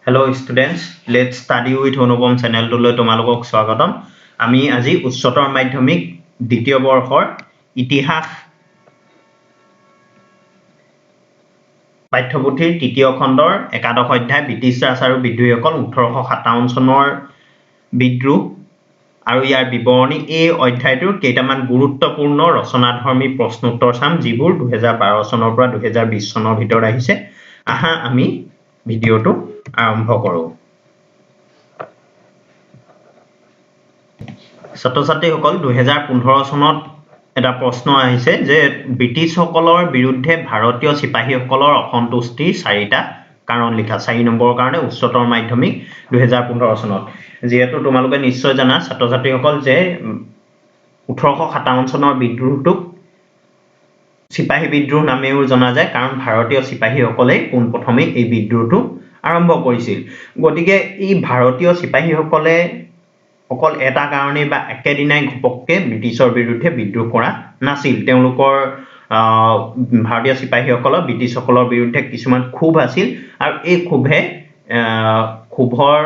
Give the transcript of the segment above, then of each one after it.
Hello students, let's study with Anupam চেনেলটোলৈ তোমালোকক স্বাগতম। আমি আজি উচ্চতৰ মাধ্যমিক দ্বিতীয় বৰ্ষৰ ইতিহাস পাঠ্যপুথিৰ তৃতীয় খণ্ডৰ একাদশ অধ্যায় ব্ৰিটিছ ৰাজ আৰু বিদ্ৰোহীসকল 1857 চনৰ বিদ্ৰোহ আৰু ইয়াৰ বিৱৰণী, এই অধ্যায়টোৰ কেইটামান গুৰুত্বপূৰ্ণ ৰচনাধৰ্মী প্ৰশ্নোত্তৰ চাম, যিবোৰ 2012 চনৰ পৰা 2020 চনৰ ভিতৰত আহিছে। আহা আমি ভিডিঅ'টো আৰম্ভ কৰোঁ। ছাত্ৰ ছাত্ৰীসকল, 2015 চনত এটা প্ৰশ্ন আহিছে যে ব্ৰিটিছসকলৰ বিৰুদ্ধে ভাৰতীয় চিপাহীসকলৰ অসন্তুষ্টিৰ চাৰিটা কাৰণ লিখা। 4 নম্বৰৰ কাৰণে উচ্চতৰ মাধ্যমিক 2015 চনত। যিহেতু তোমালোকে নিশ্চয় জানা ছাত্ৰ ছাত্ৰীসকল যে 1857 চনৰ বিদ্ৰোহটোক চিপাহী বিদ্ৰোহ নামেও জনা যায়, কাৰণ ভাৰতীয় চিপাহীসকলেই পোনপ্ৰথমেই এই বিদ্ৰোহটো আৰম্ভ কৰিছিল। গতিকে এই ভাৰতীয় চিপাহীসকলে অকল এটা কাৰণেই বা একেদিনাই ঘপককৈ ব্ৰিটিছৰ বিৰুদ্ধে বিদ্ৰোহ কৰা নাছিল। তেওঁলোকৰ ভাৰতীয় চিপাহীসকলৰ ব্ৰিটিছসকলৰ বিৰুদ্ধে কিছুমান ক্ষোভ আছিল আৰু এই ক্ষোভৰ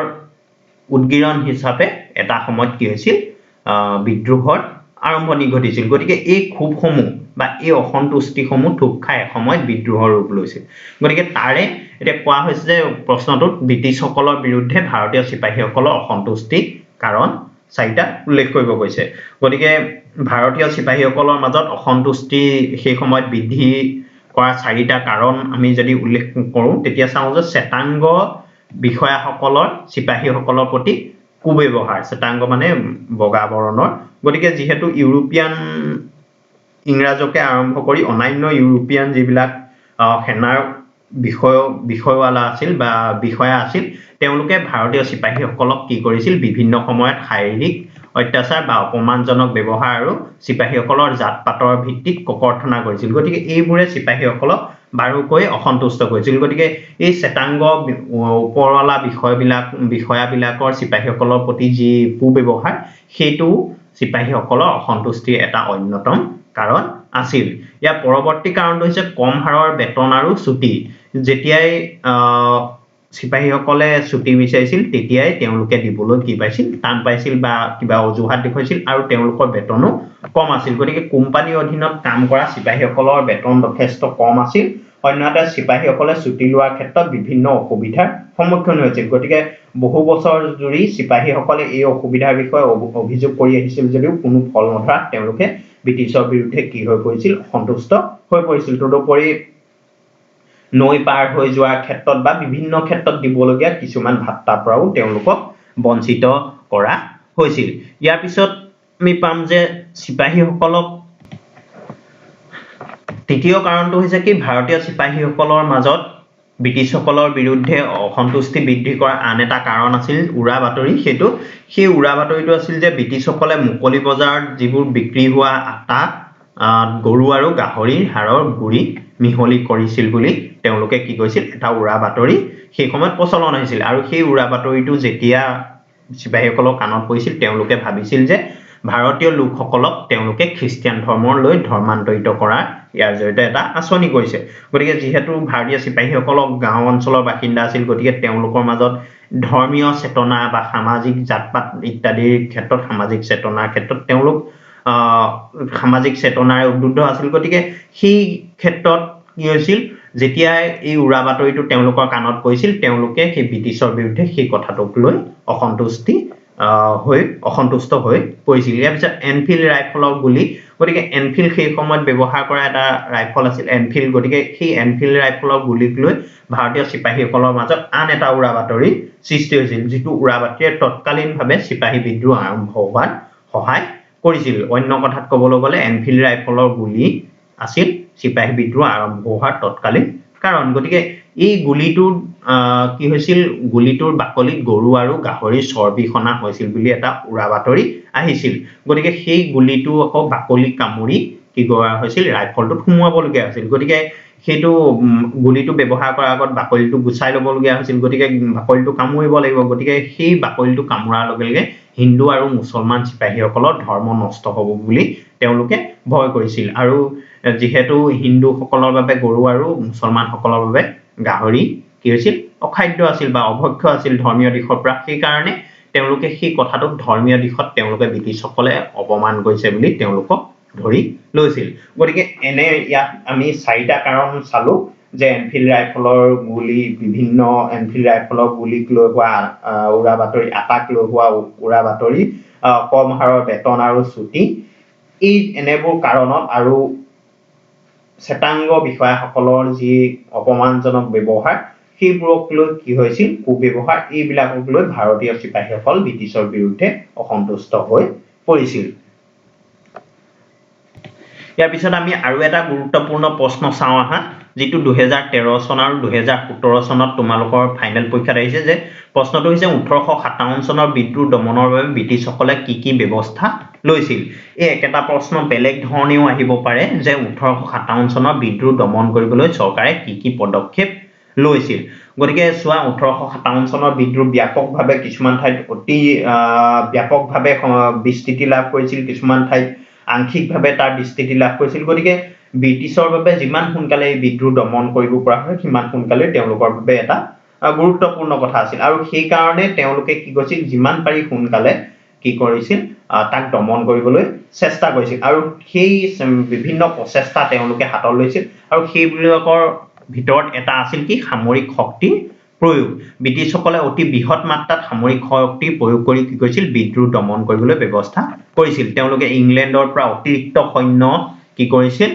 উদ্গীৰণ হিচাপে এটা সময়ত কি হৈছিল, বিদ্ৰোহৰ আৰম্ভণি ঘটিছিল। গতিকে এই ক্ষোভসমূহ বা এই অসন্তুষ্টিসমূহ থূপ খাই এসময়ত বিদ্ৰোহৰ ৰূপ লৈছিল। গতিকে তাৰে এতিয়া কোৱা হৈছে যে প্ৰশ্নটোত ব্ৰিটিছসকলৰ বিৰুদ্ধে ভাৰতীয় চিপাহীসকলৰ অসন্তুষ্টি কাৰণ চাৰিটা উল্লেখ কৰিব গৈছে। গতিকে ভাৰতীয় চিপাহীসকলৰ মাজত অসন্তুষ্টি সেই সময়ত বৃদ্ধি কৰা চাৰিটা কাৰণ আমি যদি উল্লেখ কৰোঁ, তেতিয়া চাওঁ যে শ্বেতাংগ বিষয়াসকলৰ চিপাহীসকলৰ প্ৰতি কুব্যৱহাৰ। শ্বেতাংগ মানে বগা বৰণৰ। গতিকে যিহেতু ইউৰোপীয়ান ইংৰাজকে আৰম্ভ কৰি অন্যান্য ইউৰোপীয়ান যিবিলাক সেনাৰ বিষয়ৱালা আছিল বা বিষয়া আছিল, তেওঁলোকে ভাৰতীয় চিপাহীসকলক কি কৰিছিল, বিভিন্ন সময়ত শাৰীৰিক অত্যাচাৰ বা অপমানজনক ব্যৱহাৰ আৰু চিপাহীসকলৰ জাত পাতৰ ভিত্তিত ককৰ্থনা কৰিছিল। গতিকে এইবোৰে চিপাহীসকলক বাৰুকৈ অসন্তুষ্ট কৰিছিল। গতিকে এই শ্বেতাংগ ওপৰৱালা বিষয়াবিলাকৰ চিপাহীসকলৰ প্ৰতি যি কুব্যৱহাৰ, সেইটো চিপাহীসকলৰ অসন্তুষ্টিৰ এটা অন্যতম কাৰণ আছিল। ইয়াৰ পৰৱৰ্তী কাৰণটো হৈছে কম হাৰৰ বেতন আৰু ছুটি। যেতিয়াই চিপাহীসকলে ছুটি বিচাৰিছিল, তেতিয়াই তেওঁলোকে দিবলৈ কি পাইছিল, টান পাইছিল বা কিবা অজুহাত দেখুৱাইছিল আৰু তেওঁলোকৰ বেতনো কম আছিল। গতিকে কোম্পানীৰ অধীনত কাম কৰা চিপাহীসকলৰ বেতন যথেষ্ট কম আছিল। অন্যহাতে চিপাহীসকলে ছুটি লোৱাৰ ক্ষেত্ৰত বিভিন্ন অসুবিধাৰ সন্মুখীন হৈছিল। গতিকে বহু বছৰ জুৰি চিপাহীসকলে এই অসুবিধাৰ বিষয়ে অভিযোগ কৰি আহিছিল যদিও কোনো ফল নধৰাত তেওঁলোকে ব্ৰিটিছৰ বিৰুদ্ধে কি হৈ পৰিছিল, অসন্তুষ্ট হৈ পৰিছিল। তদুপৰি নৈ পাৰ হৈ যোৱাৰ ক্ষেত্ৰত বা বিভিন্ন ক্ষেত্ৰত দিবলগীয়া কিছুমান ভাট্টাৰ পৰাও তেওঁলোকক বঞ্চিত কৰা হৈছিল। ইয়াৰ পিছত আমি পাম যে চিপাহীসকলক তৃতীয় কাৰণটো হৈছে কি, ভাৰতীয় চিপাহীসকলৰ মাজত ব্ৰিটিছসকলৰ বিৰুদ্ধে অসন্তুষ্টি বৃদ্ধি কৰা আন এটা কাৰণ আছিল উৰা বাতৰি। সেই উৰা বাতৰিটো আছিল যে ব্ৰিটিছসকলে মুকলি বজাৰত যিবোৰ বিক্ৰী হোৱা আটা, গৰু আৰু গাহৰিৰ হাড়ৰ গুড়ি মিহলি কৰিছিল বুলি তেওঁলোকে কি কৰিছিল, এটা উৰা বাতৰি সেই সময়ত প্ৰচলন হৈছিল। আৰু সেই উৰা বাতৰিটো যেতিয়া চিপাহীসকলৰ কাণত পৰিছিল, তেওঁলোকে ভাবিছিল যে ভাৰতীয় লোকসকলক তেওঁলোকে খ্ৰীষ্টিয়ান ধৰ্মলৈ ধৰ্মান্তৰিত কৰাৰ ইয়াৰ জৰিয়তে এটা আঁচনি কৰিছে। গতিকে যিহেতু ভাৰতীয় চিপাহীসকলক গাঁও অঞ্চলৰ বাসিন্দা আছিল, গতিকে তেওঁলোকৰ মাজত ধৰ্মীয় চেতনা বা সামাজিক জাত পাত ইত্যাদিৰ ক্ষেত্ৰত, সামাজিক চেতনাৰ ক্ষেত্ৰত তেওঁলোক সামাজিক চেতনাৰে উদ্বুদ্ধ আছিল। গতিকে সেই ক্ষেত্ৰত কি হৈছিল, যেতিয়াই এই উৰা বাতৰিটো তেওঁলোকৰ কাণত পৰিছিল, তেওঁলোকে সেই ব্ৰিটিছৰ বিৰুদ্ধে সেই কথাটোক লৈ অসন্তুষ্ট হৈ পৰিছিল। ইয়াৰ পিছত এনফিল্ড ৰাইফলৰ গুলী। গতিকে এনফিল্ড সেই সময়ত ব্যৱহাৰ কৰা এটা ৰাইফল আছিল এনফিল্ড। গতিকে সেই এনফিল্ড ৰাইফলৰ গুলীক লৈ ভাৰতীয় চিপাহীসকলৰ মাজত আন এটা উৰা বাতৰি সৃষ্টি হৈছিল, যিটো উৰা বাতৰিয়ে তৎকালীনভাৱে চিপাহী বিদ্ৰোহ আৰম্ভ হোৱাত সহায় কৰিছিল। অন্য কথাত ক'বলৈ গ'লে এনফিল্ড ৰাইফলৰ গুলী আছিল চিপাহী বিদ্ৰোহ আৰম্ভ হোৱাৰ তৎকালীন কাৰণ। গতিকে এই গুলীটোৰ কি হৈছিল, গুলীটোৰ বাকলিত গৰু আৰু গাহৰিৰ চৰ্বি সনা হৈছিল বুলি এটা উৰা বাতৰি আহিছিল। গতিকে সেই গুলীটো আকৌ বাকলি কামুৰি কি কৰা হৈছিল, ৰাইফলটোত সোমোৱাবলগীয়া হৈছিল। গতিকে সেইটো গুলীটো ব্যৱহাৰ কৰাৰ আগত বাকলিটো গুচাই ল'বলগীয়া হৈছিল। গতিকে বাকলিটো কামুৰিব লাগিব। গতিকে সেই বাকলিটো কামোৰাৰ লগে লগে হিন্দু আৰু মুছলমান চিপাহীসকলৰ ধৰ্ম নষ্ট হ'ব বুলি তেওঁলোকে ভয় কৰিছিল। আৰু যিহেতু হিন্দুসকলৰ বাবে গৰু আৰু মুছলমানসকলৰ বাবে গাহৰি কি কি হৈছিল, অখাদ্য আছিল বা অভক্ষ্য আছিল ধৰ্মীয় দিশৰ পৰা। সেইকাৰণে তেওঁলোকে সেই কথাটোক ধৰ্মীয় দিশত তেওঁলোকে ব্ৰিটিছসকলে অপমান কৰিছে বুলি তেওঁলোকক ধৰি লৈছিল। গতিকে এনে ইয়াত আমি চাৰিটা কাৰণ চালো যে এনফিল্ড ৰাইফলৰ গুলি, বিভিন্ন এনফিল্ড ৰাইফলৰ গুলিক লৈ হোৱা উৰা বাতৰি, আটাক লৈ হোৱা উৰা বাতৰি, কম হাৰৰ বেতন আৰু ছুটি, এই এনেবোৰ কাৰণত আৰু শ্বেতাংগ বিষয়াসকলৰ যি অপমানজনক ব্যৱহাৰ সেইবোৰক লৈ কি হৈছিল, কুব্যৱহাৰ, এইবিলাকক লৈ ভাৰতীয় চিপাহীসকল ব্ৰিটিছৰ বিৰুদ্ধে অসন্তুষ্ট হৈ পৰিছিল। ইয়াৰ পিছত আমি আৰু এটা গুৰুত্বপূৰ্ণ প্ৰশ্ন চাওঁ আহা, যিটো 2013 চন আৰু 2017 চনত তোমালোকৰ ফাইনেল পৰীক্ষাত আহিছে। যে প্ৰশ্নটো হৈছে 1857 চনৰ বিদ্ৰোহ দমনৰ বাবে ব্ৰিটিছসকলে কি কি ব্যৱস্থা লৈছিল। এই একেটা প্ৰশ্ন বেলেগ ধৰণেও আহিব পাৰে যে 1857 চনৰ বিদ্ৰোহ দমন কৰিবলৈ চৰকাৰে কি কি পদক্ষেপ লৈছিল। গতিকে চোৱা, 1857 চনৰ বিদ্ৰোহ ব্যাপকভাৱে কিছুমান ঠাইত অতি ব্যাপকভাৱে বিস্তৃতি লাভ কৰিছিল, কিছুমান ঠাইত আংশিকভাৱে তাৰ বিস্তৃতি লাভ কৰিছিল। গতিকে ব্ৰিটিছৰ বাবে যিমান সোনকালে এই বিদ্ৰোহ দমন কৰিব পৰা হয় সিমান সোনকালে তেওঁলোকৰ বাবে এটা গুৰুত্বপূৰ্ণ কথা আছিল। আৰু সেইকাৰণে তেওঁলোকে কি কৰিছিল, যিমান পাৰি সোনকালে কি কৰিছিল, তাক দমন কৰিবলৈ চেষ্টা কৰিছিল। আৰু সেই বিভিন্ন প্ৰচেষ্টা তেওঁলোকে হাতত লৈছিল। আৰু সেইবিলাকৰ ভিতৰত এটা আছিল কি, সামৰিক শক্তিৰ প্ৰয়োগ। ব্ৰিটিছসকলে অতি বৃহৎ মাত্ৰাত সামৰিক শক্তি প্ৰয়োগ কৰি কি কৰিছিল, বিদ্ৰোহ দমন কৰিবলৈ ব্যৱস্থা কৰিছিল। তেওঁলোকে ইংলেণ্ডৰ পৰা অতিৰিক্ত সৈন্য কি কৰিছিল,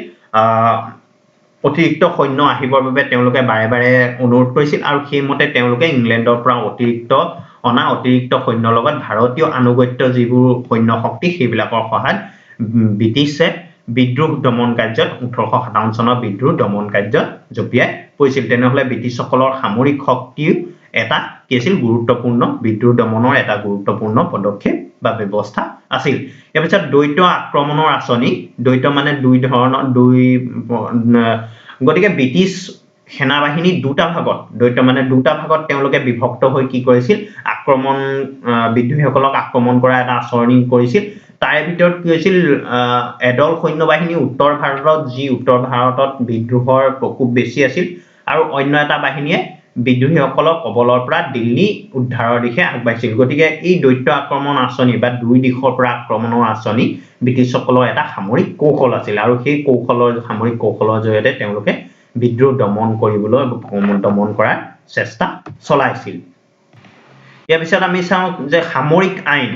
অতিৰিক্ত সৈন্য আহিবৰ বাবে তেওঁলোকে বাৰে বাৰে অনুৰোধ কৰিছিল। আৰু সেইমতে তেওঁলোকে ইংলেণ্ডৰ পৰা অতিৰিক্ত অনা অতিৰিক্ত সৈন্যৰ লগত ভাৰতীয় আনুগত্য যিবোৰ সৈন্য শক্তি সেইবিলাকৰ সহায়ত ব্ৰিটিছে বিদ্ৰোহ দমন কাৰ্যত 1857 চনৰ বিদ্ৰোহ দমন কাৰ্যত জঁপিয়াই পৰিছিল। তেনেহ'লে ব্ৰিটিছসকলৰ সামৰিক শক্তিও এটা কি আছিল, গুৰুত্বপূৰ্ণ বিদ্ৰোহ দমনৰ এটা গুৰুত্বপূৰ্ণ পদক্ষেপ বা ব্যৱস্থা আছিল। ইয়াৰ পিছত দ্বৈত আক্ৰমণৰ আঁচনি, দ্বৈত মানে দুই ধৰণৰ, দুই, গতিকে ব্ৰিটিছ সেনাবাহিনী দুটা ভাগত, দ্বৈত মানে দুটা ভাগত তেওঁলোকে বিভক্ত হৈ কি কৰিছিল, আক্ৰমণ, বিদ্ৰোহীসকলক আক্ৰমণ কৰা এটা আঁচনি কৰিছিল। তাৰে ভিতৰত কি হৈছিল, এদল সৈন্যবাহিনী উত্তৰ ভাৰতত, যি উত্তৰ ভাৰতত বিদ্ৰোহৰ প্ৰকোপ বেছি আছিল, আৰু অন্য এটা বাহিনীয়ে বিদ্ৰোহীসকলক কবলৰ পৰা দিল্লী উদ্ধাৰৰ দিশে আগবাঢ়িছিল। গতিকে এই দ্বৈত আক্ৰমণ আঁচনি বা দুই দিশৰ পৰা আক্ৰমণৰ আঁচনি ব্ৰিটিছসকলৰ এটা সামৰিক কৌশল আছিল। আৰু সেই কৌশলৰ, সামৰিক কৌশলৰ জৰিয়তে তেওঁলোকে বিদ্ৰোহ দমন কৰিবলৈ, দমন কৰাৰ চেষ্টা চলাইছিল। ইয়াৰ পিছত আমি চাওঁ যে সামৰিক আইন,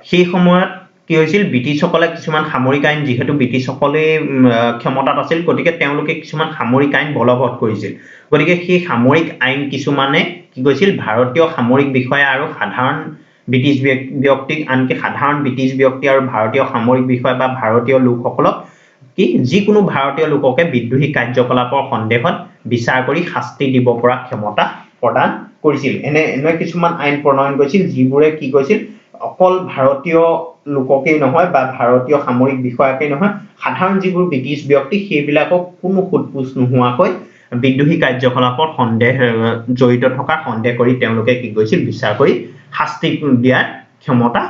সেই সময়ত কি হৈছিল, ব্ৰিটিছসকলে কিছুমান সামৰিক আইন, যিহেতু ব্ৰিটিছসকলেই ক্ষমতাত আছিল, গতিকে তেওঁলোকে কিছুমান সামৰিক আইন বলবৎ কৰিছিল। গতিকে সেই সামৰিক আইন কিছুমানে কি কৰিছিল, ভাৰতীয় সামৰিক বিষয়া আৰু সাধাৰণ ব্ৰিটিছ ব্যক্তিক, আনকি সাধাৰণ ব্ৰিটিছ ব্যক্তি আৰু ভাৰতীয় সামৰিক বিষয়া বা ভাৰতীয় লোকসকলক কি, যিকোনো ভাৰতীয় লোককে বিদ্ৰোহী কাৰ্যকলাপৰ সন্দেহত বিচাৰ কৰি শাস্তি দিব পৰা ক্ষমতা প্ৰদান কৰিছিল। এনে এনে কিছুমান আইন প্ৰণয়ন কৰিছিল যিবোৰে কি কৰিছিল, অকল ভাৰতীয় লোককেই নহয় বা ভাৰতীয় সামৰিক বিষয়াকেই নহয়, সাধাৰণ যিবোৰ ব্ৰিটিছ ব্যক্তি সেইবিলাকক কোনো সোধ-পোছ নোহোৱাকৈ বিদ্ৰোহী কাৰ্যকলাপৰ সন্দেহ, জড়িত থকাৰ সন্দেহ কৰি তেওঁলোকে কি কৰিছিল, বিচাৰ কৰি শাস্তি দিয়াৰ ক্ষমতা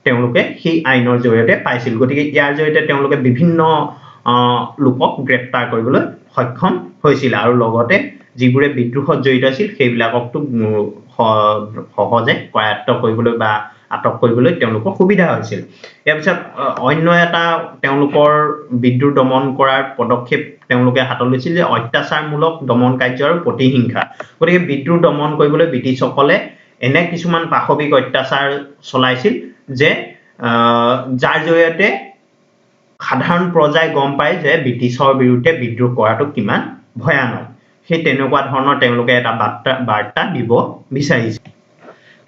তেওঁলোকে সেই আইনৰ জৰিয়তে পাইছিল। গতিকে ইয়াৰ জৰিয়তে তেওঁলোকে বিভিন্ন লোকক গ্ৰেপ্তাৰ কৰিবলৈ সক্ষম হৈছিল। আৰু লগতে যিবোৰে বিদ্ৰোহত জড়িত আছিল সেইবিলাককতো সহজে কৰায়ত্ব কৰিবলৈ বা আটক কৰিবলৈ তেওঁলোকৰ সুবিধা হৈছিল। ইয়াৰ পিছত অন্য এটা তেওঁলোকৰ বিদ্ৰোহ দমন কৰাৰ পদক্ষেপ তেওঁলোকে হাতত লৈছিল যে অত্যাচাৰমূলক দমন কাৰ্য আৰু প্ৰতিহিংসা। গতিকে বিদ্ৰোহ দমন কৰিবলৈ ব্ৰিটিছসকলে এনে কিছুমান পাশৱিক অত্যাচাৰ চলাইছিল যে যাৰ জৰিয়তে সাধাৰণ প্ৰজাই গম পায় যে ব্ৰিটিছৰ বিৰুদ্ধে বিদ্ৰোহ কৰাটো কিমান ভয়ানক। সেই তেনেকুৱা ধৰণৰ তেওঁলোকে এটা বাৰ্তা দিব বিচাৰিছিল।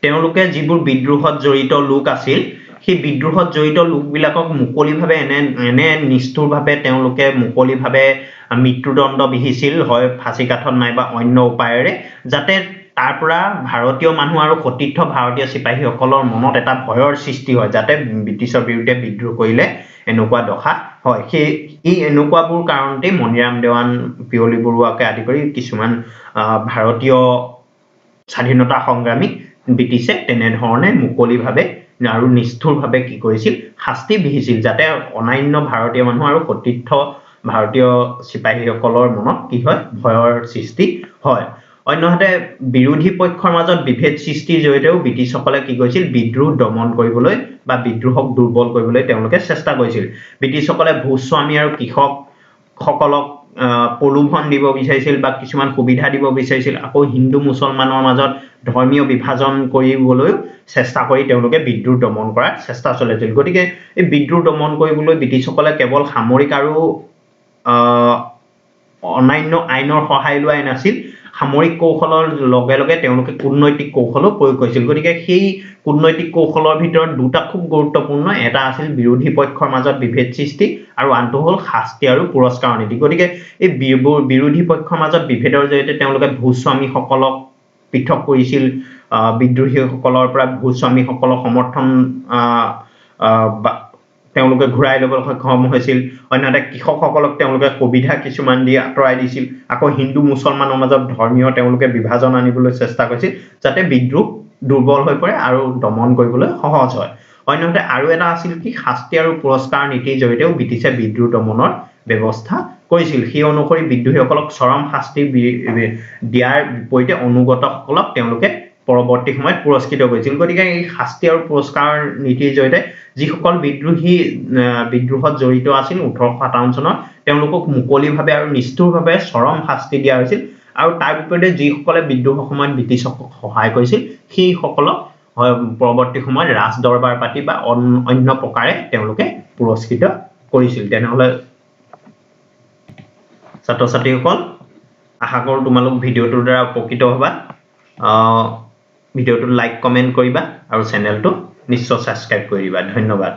তেওঁলোকে যিবোৰ বিদ্ৰোহত জড়িত লোক আছিল সেই বিদ্ৰোহত জড়িত লোকবিলাকক মুকলিভাৱে এনে এনে নিষ্ঠুৰভাৱে তেওঁলোকে মুকলিভাৱে মৃত্যুদণ্ড বিহিছিল, হয় ফাঁচী কাঠত নাইবা অন্য উপায়েৰে, যাতে তাৰ পৰা ভাৰতীয় মানুহ আৰু সতীৰ্থ ভাৰতীয় চিপাহীসকলৰ মনত এটা ভয়ৰ সৃষ্টি হয়, যাতে ব্ৰিটিছৰ বিৰুদ্ধে বিদ্ৰোহ কৰিলে এনেকুৱা দশা হয়। সেই এই এনেকুৱাবোৰ কাৰণতেই মণিৰাম দেৱান, পিয়লি বৰুৱাকে আদি কৰি কিছুমান ভাৰতীয় স্বাধীনতা সংগ্ৰামীক ব্ৰিটিছে তেনেধৰণে মুকলিভাৱে আৰু নিষ্ঠুৰভাৱে কি কৰিছিল, শাস্তি বিহিছিল, যাতে অন্যান্য ভাৰতীয় মানুহ আৰু সতীৰ্থ ভাৰতীয় চিপাহীসকলৰ মনত কি হয়, ভয়ৰ সৃষ্টি হয়। অন্যহাতে বিৰোধী পক্ষৰ মাজত বিভেদ সৃষ্টিৰ জৰিয়তেও ব্ৰিটিছসকলে কি কৰিছিল, বিদ্ৰোহ দমন কৰিবলৈ বা বিদ্ৰোহক দুৰ্বল কৰিবলৈ তেওঁলোকে চেষ্টা কৰিছিল। ব্ৰিটিছসকলে ভূস্বামী আৰু কৃষকসকলক প্ৰলোভন দিব বিচাৰিছিল বা কিছুমান সুবিধা দিব বিচাৰিছিল। আকৌ হিন্দু মুছলমানৰ মাজত ধৰ্মীয় বিভাজন কৰিবলৈও চেষ্টা কৰি তেওঁলোকে বিদ্ৰোহ দমন কৰাৰ চেষ্টা চলাইছিল। গতিকে এই বিদ্ৰোহ দমন কৰিবলৈ ব্ৰিটিছসকলে কেৱল সামৰিক আৰু অন্যান্য আইনৰ সহায় লোৱাই নাছিল, সামৰিক কৌশলৰ লগে লগে তেওঁলোকে কূটনৈতিক কৌশলো প্ৰয়োগ কৰিছিল। গতিকে সেই কূটনৈতিক কৌশলৰ ভিতৰত দুটা খুব গুৰুত্বপূৰ্ণ, এটা আছিল বিৰোধী পক্ষৰ মাজত বিভেদ সৃষ্টি আৰু আনটো হ'ল শাস্তি আৰু পুৰস্কাৰ নীতি। গতিকে এই বিৰোধী পক্ষৰ মাজত বিভেদৰ জৰিয়তে তেওঁলোকে ভূস্বামীসকলক পৃথক কৰিছিল, বিদ্ৰোহীসকলৰ পৰা ভূস্বামীসকলক সমৰ্থন তেওঁলোকে ঘূৰাই ল'বলৈ সক্ষম হৈছিল। অন্যহাতে কৃষকসকলক তেওঁলোকে সুবিধা কিছুমান দি আঁতৰাই দিছিল। আকৌ হিন্দু মুছলমানৰ মাজত ধৰ্মীয় তেওঁলোকে বিভাজন আনিবলৈ চেষ্টা কৰিছিল, যাতে বিদ্ৰোহ দুৰ্বল হৈ পৰে আৰু দমন কৰিবলৈ সহজ হয়। অন্যহাতে আৰু এটা আছিল কি, শাস্তি আৰু পুৰস্কাৰ নীতিৰ জৰিয়তেও ব্ৰিটিছে বিদ্ৰোহ দমনৰ ব্যৱস্থা কৰিছিল। সেই অনুসৰি বিদ্ৰোহীসকলক চৰম শাস্তি দিয়াৰ বিপৰীতে অনুগতসকলক তেওঁলোকে পৰৱৰ্তী সময়ত পুৰস্কৃত কৰিছিল। গতিকে এই শাস্তি আৰু পুৰস্কাৰ নীতিৰ জৰিয়তে যিসকল বিদ্ৰোহী বিদ্ৰোহত জড়িত আছিল 1857 চনত, তেওঁলোকক মুকলিভাৱে আৰু নিষ্ঠুৰভাৱে চৰম শাস্তি দিয়া হৈছিল আৰু তাৰ বিপৰীতে যিসকলে বিদ্ৰোহৰ সময়ত ব্ৰিটিছক সহায় কৰিছিল সেইসকলক পৰৱৰ্তী সময়ত ৰাজ দৰবাৰ পাতি বা অন্য প্ৰকাৰে তেওঁলোকে পুৰস্কৃত কৰিছিল। তেনেহ'লে ছাত্ৰ ছাত্ৰীসকল, আশা কৰোঁ তোমালোক ভিডিঅ'টোৰ দ্বাৰা উপকৃত হ'বা। ভিডিঅ'টো লাইক কমেণ্ট কৰিবা আৰু চেনেলটো নিশ্চয় ছাবস্ক্ৰাইব কৰি দিবা। ধন্যবাদ।